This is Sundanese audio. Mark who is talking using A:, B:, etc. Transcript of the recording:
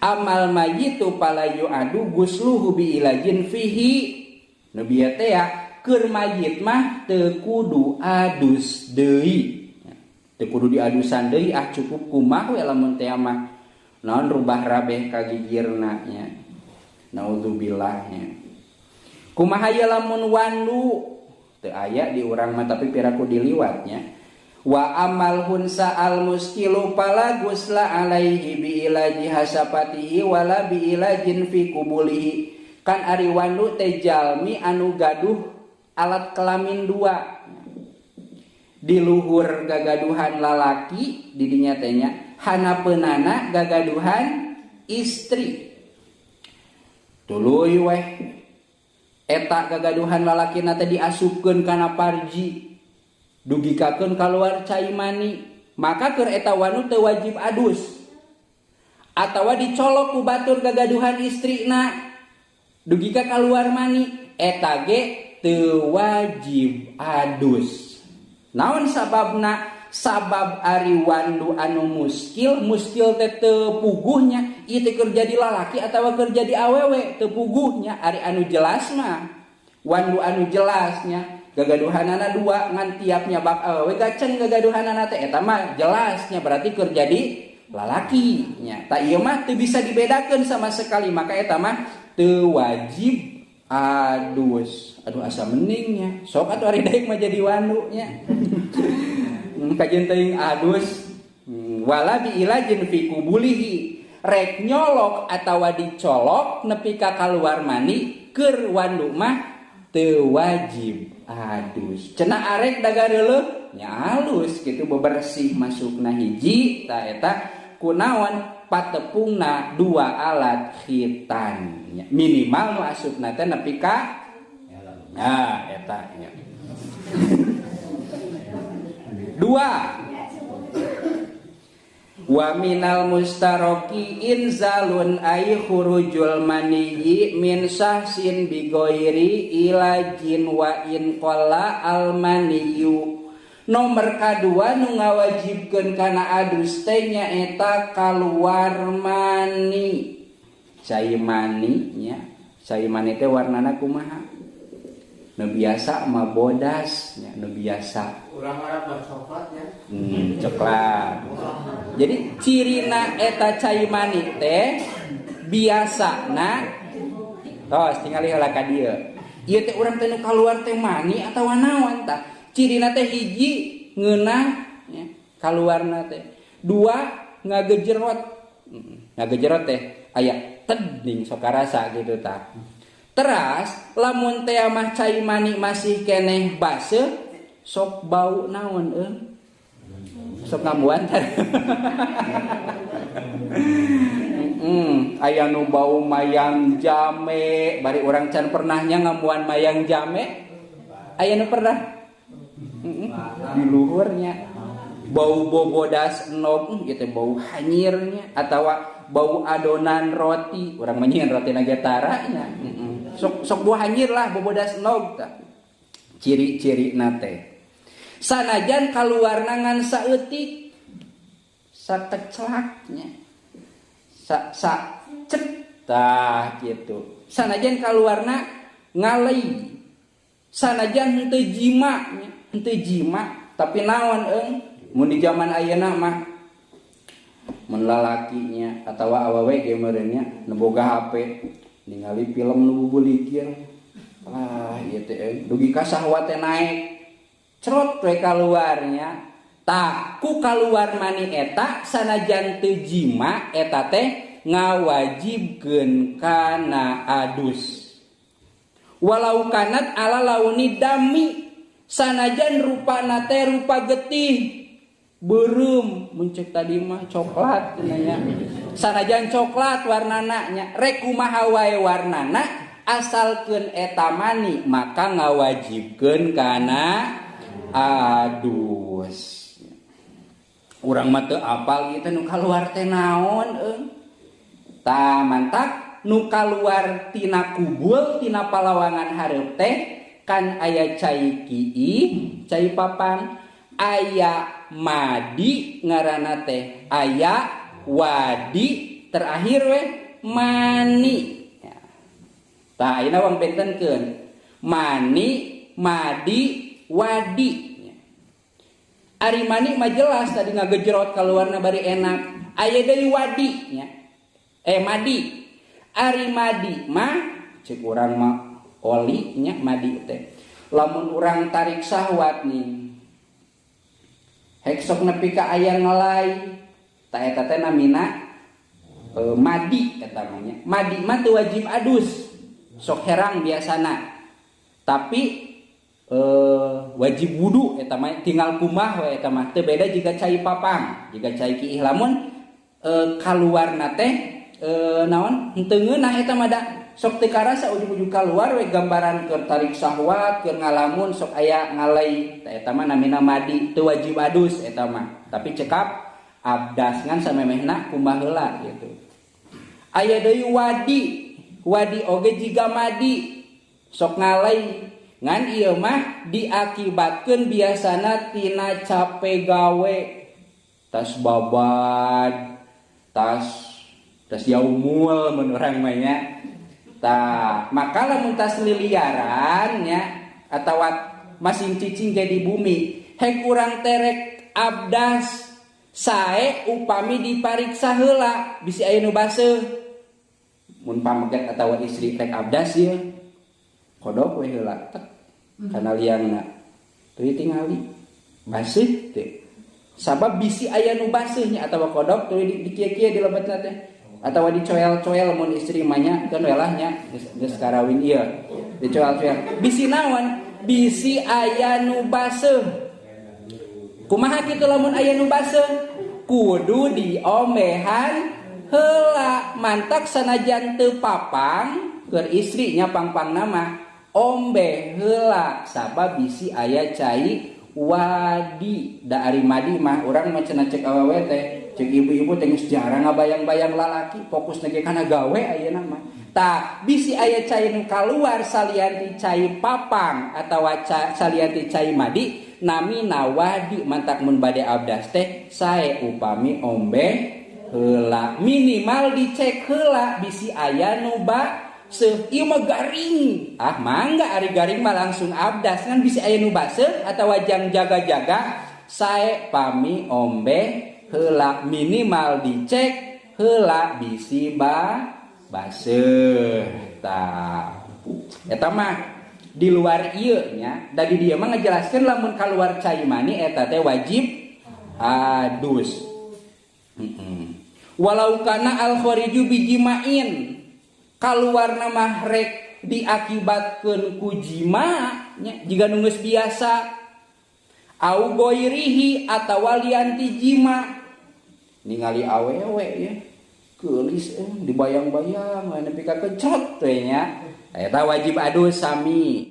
A: Amal mayitu pala yu'adu gusluhu bi ilajin fihi. Nu bieu teh ya keur mayit mah teu kudu adus deui. Teu kudu diadusan deui ah cukup kumaha we lamun teh mah. Naon rubah rabeh ka gigirna nya. Naudzubillah nya. Kumaha ye lamun wandu teu aya di urang mah tapi piraku diliwat nya. Wa amal hunsa al muskilu fala gusla alaihi bi ilaji hasapatihi wala bi ilajin fi kubulihi. Kan ari wandu teh jalmi anu gaduh alat kelamin dua. Di luhur gagaduhan lalaki di dinya teh nya, hanapeunana gagaduhan istri. Tuluy weh eta gagaduhan lalakina teh diasupkeun kana parji, dugikakeun kaluar cai mani, maka keur eta wanu teu wajib adus. Atawa dicolok ku batur gagaduhan istrina, dugika kaluar mani, eta ge teu wajib adus. Naon sababna? Sabab ari wandu anu muskil, muskil teh teu puguhnya, ieu teh keur jadi lalaki atawa keur jadi awewe, teu puguhnya. Ari anu jelas mah, wandu anu jelasnya, gagaduhanana dua, ngan tiap nyabak awewe gacen gagaduhanana teh, eta mah jelasnya berarti keur jadi lalaki nya. Ta ieu mah teu bisa dibedakeun sama sekali, maka eta mah teu wajib adus. Aduh asa meningnya. Sok atuh ari daek mah jadi wandu nya. Kajian teuing adus. Wala bi ilajin fi kubulihi. Rek nyolok atawa dicolok nepi ka kaluar mani keur wandu mah teu wajib adus. Cenah arek dagareuleuh nya alus kitu bebersih masukna hiji ta eta kunaon patepungna dua alat khitan. Minimal nu asupna teh nepi ka nah eta nya. Dua. Wa minal mustaroki inzalun ay khurujul maniyyi min sahsin bigoiri ilajin wa in qalla al maniyyu. Nomor kadua nu ngawajibkeun kana adus teh nyaeta kaluar mani. Cai mani nya, cai mani teh warnana kumaha? Nu biasa mah bodas nya, nu biasa.
B: Urang Arab mah coklat nya.
A: Coklat. Jadi cirina eta cai mani teh biasana tos tingali heula ka dieu. Ieu teh urang teh nu kaluar teh mani atawa naon tah? Cirina teh hiji ngeunah nya, kaluarna teh. Dua ngagejerot. Ngagejerot teh aya teding sok karasa gitu tah. Teras lamun teh mah cai mani masih keneh baseuh sok bau naon euy? Sok ngambuan teh. Aya nu bau mayang jame, bari urang can pernahnya ngambuan mayang jame. Aya nu pernah? Di luhurnya bau bobodas enog gitu, bau hanyirnya atawa bau adonan roti, urang mah nyieun roti na ge tara nya. Sok sok buah hanyir lah bobodas enog tah. Ciri-ciri na teh. Sanajan kaluarna ngan saeutik sakeclaknya. Sa sa cet tah kitu. Sanajan kaluarna ngalei. Sanajan henteu jima nya, henteu jima tapi naon eung mun di zaman ayeuna mah mun lalakinya atawa awewe ge meureun nya nu boga HP ningali film nu bubulikir. Ah ieu teh euy dugi ka sahwat teh naek. Cerot we kaluarnya. Tah ku kaluar mani eta sanajan teu jima eta teh ngawajibkeun kana adus. Walau kanat ala launi dami sanajan rupana teh rupa getih beureum mun ceuk tadi mah coklat cenah nya. Sanajan coklat warnana nya rek kumaha wae warnana asalkeun eta mani maka ngawajibkeun kana adus. Urang mah teu apal ieu teh nu kaluar teh naon eung. Tah mantak nu kaluar tina kubul tina palawangan hareup teh kan aya cai kiih, cai papan, aya madi ngaranna teh, aya wadi Terakhir we mani. Ya. Tah ayeuna wang bentenkeun. Mani, madi, wadi. Ya. Ari mani mah jelas tadi ngagejrot kaluarna bari enak. Aya deui wadi nya. Madi. Ari madi mah cek urang mah oli nya madi teh. Lamun urang tarik syahwat nih. Hek sok nepi ka aya ngelai. Ta eta teh namina madi eta mah nya. Madi mah teu wajib adus. Sok herang biasana. Tapi wajib wudu eta mah tinggal kumah we eta mah. Teu beda jiga cai papang, jiga cai kiih lamun kaluarna teh naon henteu ngeunah eta mah da sok teu karasa ujug-ujug kaluar we gambaran keur tarik syahwat keur ngalamun sok aya ngalai ta eta mah namina madi teu wajib adus eta mah tapi cekap abdas ngan samemehna kumaha heula gitu. Aya deui wadi, wadi oge jiga madi sok ngalai ngan ieu mah diakibatkeun biasana tina cape gawe tas babad tas tas yaumul mun urang mah nya. Tah maka lamun tas liliaran nya atawa masing cicing ge di bumi hek urang terek abdas sae upami dipariksa heula bisi aya nu baseuh mun pameget atawa istri rek abdas ieu kodok we heula tek kana liangna teuing tingali baseuh teu sabab bisi aya nu baseuh nya atawa kodok tuluy di kieu-kieu di lebetna teh atawa dicoel-coel mun istri mah nya keun we lah nya geus karawin ieu dicoel-coel bisi naon bisi aya nu baseuh. Kumaha kitu lamun aya nu baseuh kudu diombehan heula mantak sanajan teu papang keur istri nya pangpangna mah ombe heula sabab bisi aya cai wadi. Da ari madi mah urang mah cenah cek awewe teh cek ibu-ibu teh geus jarang ngabayang-bayang lalaki fokus ge kana gawe ayeuna mah. Tah bisi aya cai nu kaluar salian ti cai papang atawa salian ti cai madi namina wadi mantak mun bade abdas teh sae upami ombe heula minimal dicek heula bisi aya nu baseuh ieu mah garing ah mangga ari garing mah langsung abdas ngan bisi aya nu baseuh atawa jang jaga-jaga sae pami ombe heula minimal dicek heula bisi baseuh. Tah eta mah di luar ieu nya da di dieu mah ngajelaskeun lamun kaluar cai mani eta teh wajib adus. Walau kana al khariju bijimain kaluarna mah rek diakibatkeun ku jima nya jiga nu geus biasa au goirihi atawa lian ti jima ningali awewe ya geulis dibayang-bayang nepi ka kecot we nya eta wajib adus sami.